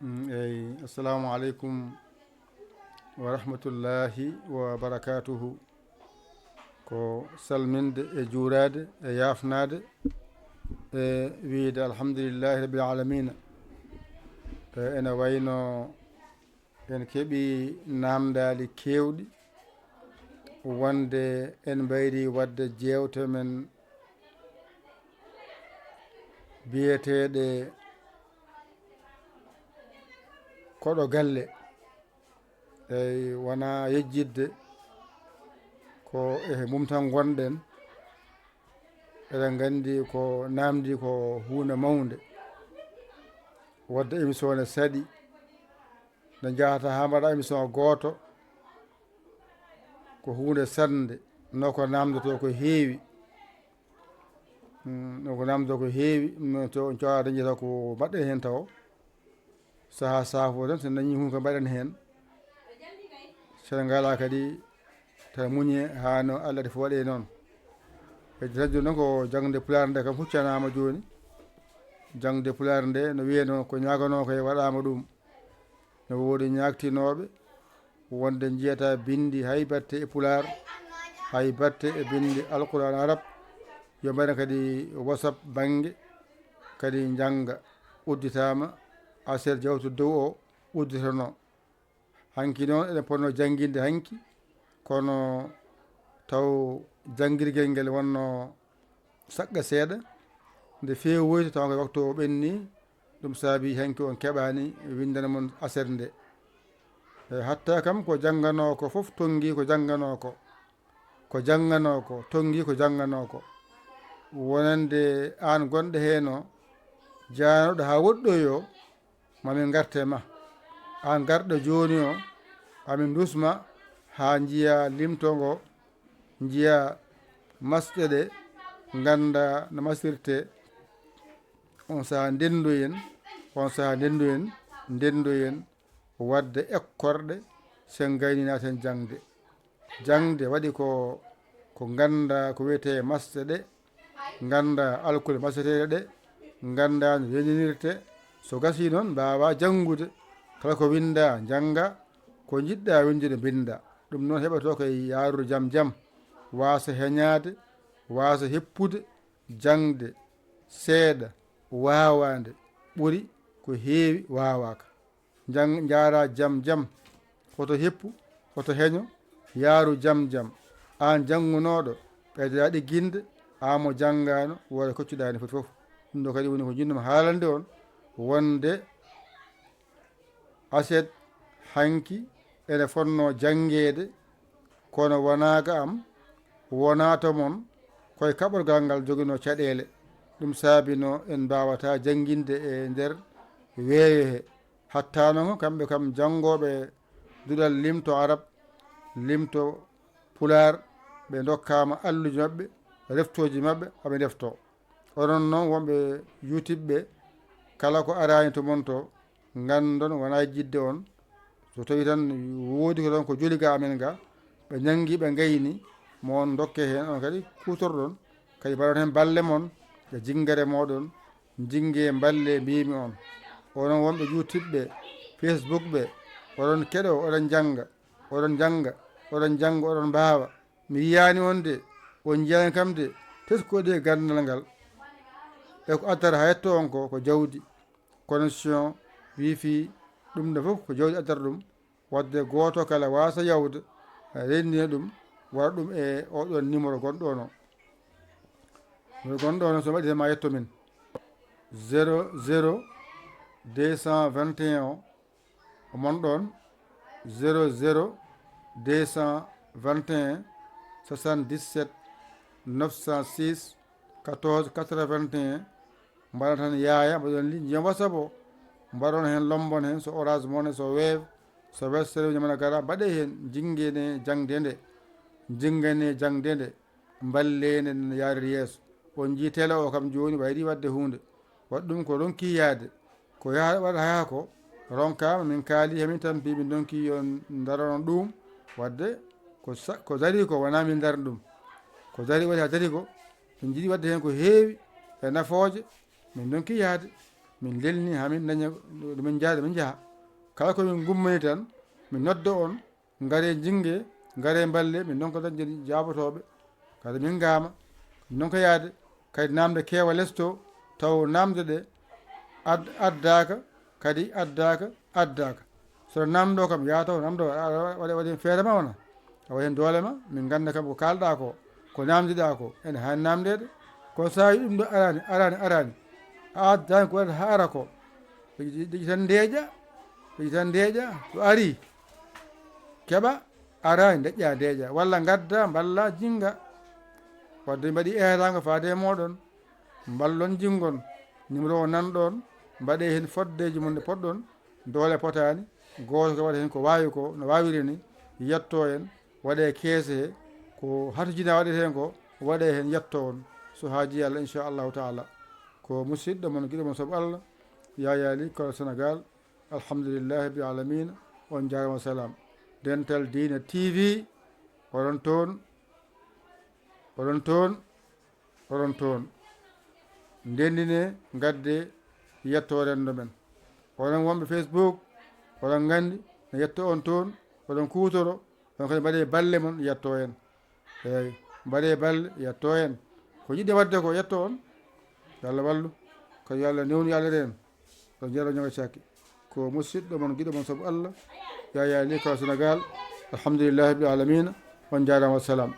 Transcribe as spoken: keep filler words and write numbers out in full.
Mm, eyi, assalamu aleykum wa rahmatullahi wa barakatuhu. Ko salminde e juuraade e yaafnaade e wiyde alhamdulillahi rabbil alamina. E, ene wayno en keɓi naamndaali keewɗi wonde en mbayri waɗde jeewte men biyeteeɗe koɗo galle. Eyi, wonaa yejjitde ko e mum tan ngonɗen. Eɗen nganndi ko naamndi ko huunde mawnde. Waɗde émission ne saɗi. Nde njahata haa mbaɗa émission gooto, ko huunde saɗnde. No ko naamndotoo ko heewi. Mm, no ko naamndotoo ko heewi. No co-, cowa dañjata ko mbaɗɗen heen tawo. Sahaa saafo tan, so dañii huunde ko mbaɗen heen. So en ngalaa kadi, tawa muñe haa no Allah waɗi fof waɗee noon. E radio noon ko jaŋde Pulaar nde kam huccanaama jooni. Jaŋde Pulaar nde no wiyee noon ko ñaaganoo ko e waɗaama ɗum. No woodi ñaagtinooɓe wonde njiyata binndi hay batte e Pulaar, hay batte e binndi Alquran Arab. Yo mbaɗen kadi WhatsApp bannge kadi njannga udditaama aset jawtu dow o udditono. Hanki noon eɗen potno jannginde hanki, kono taw janngirgel ngel wonno saɗɗa seeɗa, nde feewoyta tawa ngal waktu o ɓenni, ɗum saabi hanki on keɓaani winndana mon aset nde. E hatta kam ko jannganoo ko fof tonngi ko jannganoo ko, ko jannganoo ko tonngi ko jannganoo ko. Wonande aan gonɗo heen o, jaanoɗo haa woɗɗoyoo, ma min ngarte ma. Aan garɗo jooni o, amin ndusma haa njiya limto ngo, njiya masɗe ɗe, ngannda no masirte. On sahaa ndenndoyen, on sahaa ndenndoyen, ndenndoyen waɗde ekkorɗe, sen gayni naaten jaŋde. Jaŋde waɗi ko, ko ngannda ko wiyetee masɗe ɗe, ngannda alkule maseteeɗe ɗe, ngannda no renndinirte. So gasii noon, mbaawa janngude. Kala ko winnda, njannga. Ko njiɗɗa winndude, mbinnda. Ɗum noon heɓotoo ko e yaarude jam jam, waasa heñaade, waasa heppude. Jaŋde seeɗa, waawaande ɓuri ko heewi waawaaka. Njang-, njaaraa jam jam, hoto heppu, hoto heño, yaaru jam jam. Aan janngunooɗo, ɓeydoɗaa ɗigginde, aan mo janngaano, wooda koccuɗaa heen foti fof. Ɗum ɗo kadi woni ko njiɗnoo-mi haalande on, wonde aset hanki ene fotnoo janngeede, kono wonaa ga am, wonaa to mon, ko e kaɓorgal ngal joginoo caɗeele. Ɗum saabinoo en mbaawataa jannginde e nder weeyo he. Hatta noon, kamɓe kam janngooɓe duɗal limto Arab, limto Pulaar, ɓe ndokkaama alluuji maɓɓe, reftooji maɓɓe, haa ɓe ndeftoo. Onon noon wonɓe YouTube ɓe, kala ko araani to mon to, nganndon wonaa jidde on. So tawii tan woodi ko ɗon ko joli ga amen ga, ɓe ñanngi, ɓe ngayni, mo on ndokke heen, on kadi kuutorɗon, kadi mbaɗon heen balle mon, e jinngere mooɗon, njinnge mballe mbiimi on. Onon wonɓe YouTube ɓe, Facebook ɓe, oɗon keɗoo, oɗon njannga, oɗon njannga, oɗon njannga, oɗon mbaawa. Mi yiyaani on de, on njiyaani kam de, teskoɗee ganndal ngal. E ko addata haa yetto on ko, ko jawdi, connexion, wifi, ɗum ɗo fof ko jawdi addata ɗum. Waɗde gooto kala waasa yawde, renndina ɗum, waɗa ɗum e oɗon numéro gonɗo on o. Numéro gonɗo on o, so waɗi ma yetto min. Zéro zéro deux cent vingt et un o, mon ɗon, zéro zéro deux cent vingt et un soixante-dix-sept neuf cent six quatorze quatre-vingt-un. Mbaɗa tan yaaya, mbaɗon ligne jom WhatsApp o. Mbaɗon heen lombon heen, so Orange Money, so Wave, so Western Union, mana gara, mbaɗe heen, njinngenee jaŋde nde. Njinngenee jaŋde nde. Mballee nde no yaariri yeeso. On njii tele o kam jooni wayri waɗde huunde. Waɗi ɗum ko ronki yahde. Ko yaha-, waɗata yaha ko ronkaama, min kaali, he min tampi, min ndonki yo ndarono ɗum. Waɗde ko sa-, ko dari ko wonaa min ndarni ɗum. Ko dari, waɗi haa dari ko, min njiɗi waɗde heen ko heewi e nafooje, min ndonki yahde. Min lelni haa min daña ɗo min njaha, ɗo min njaha. Kala ko min ngummani tan, min nodda on, ngaree njinnge, ngaree mballee, min noon ko dañde jaabotooɓe. Kadi min ngaama, noon ko yahde, kadi naamnde keewa lees to, taw naamnde ɗe ad-, addaaka, kadi addaaka, addaaka. So naamndo kam, yaa taw naamndo, a, a, waɗa, waɗa heen feere ma wona. A waɗa heen doole ma, min ngannda kam ko kaalɗaa ko, ko naamndiɗaa ko, ene haani naamndeede. Kono so tawii ɗum ɗo araani, araani, araani, a addaani ko waɗata haa ara ko. Ɗeƴƴi tan ndeeƴa, ɗeƴƴi tan ndeeƴa, so arii, keɓa, araani, ndeƴƴa, ndeeƴa. Walla ngadda, mballa, jinnga. Wadde mbaɗi eeraango faade e mooɗon, mballon jinngon. Numéro o nan ɗoon, mbaɗee heen foddeeji mon ɗe poɗɗon, doole potaani, gooto ko waɗa heen ko waawi ko, no waawiri ni, yettoo en, waɗee keese he, ko hatojinaa waɗetee ko, waɗee heen yettoo on, so haajii Allah, inchallahu taala. Ko musiɗɗo mon, giɗo mon sabu Allah, Yaya Ly, Kolo Sénégal. Alhamdulillahi rabbil alamina. On njaaraama, salaam. Dental Diine T V, oɗon toon, oɗon toon, oɗon toon. Ndenndinee, ngaddee, yettoo renndo men. Oɗon wonɓe Facebook, oɗon nganndi, no yettoo on toon, oɗon kuutoro, on kadi mbaɗee balle mon, yettoo en. Eey, mbaɗee balle, yettoo en. Ko yiɗde waɗde ko, yettoo on. Yo Allah wallu. Kadi yo Allah newnu, yo Allah reen. Ɗo jeeɗo ñoga cakki. Ko musiɗɗo mon, giɗo mon sabu Allah. Yaya Ly, Kolo Sénégal. Alhamdulillahi rabbil alamina. On njaaraama, wassalam.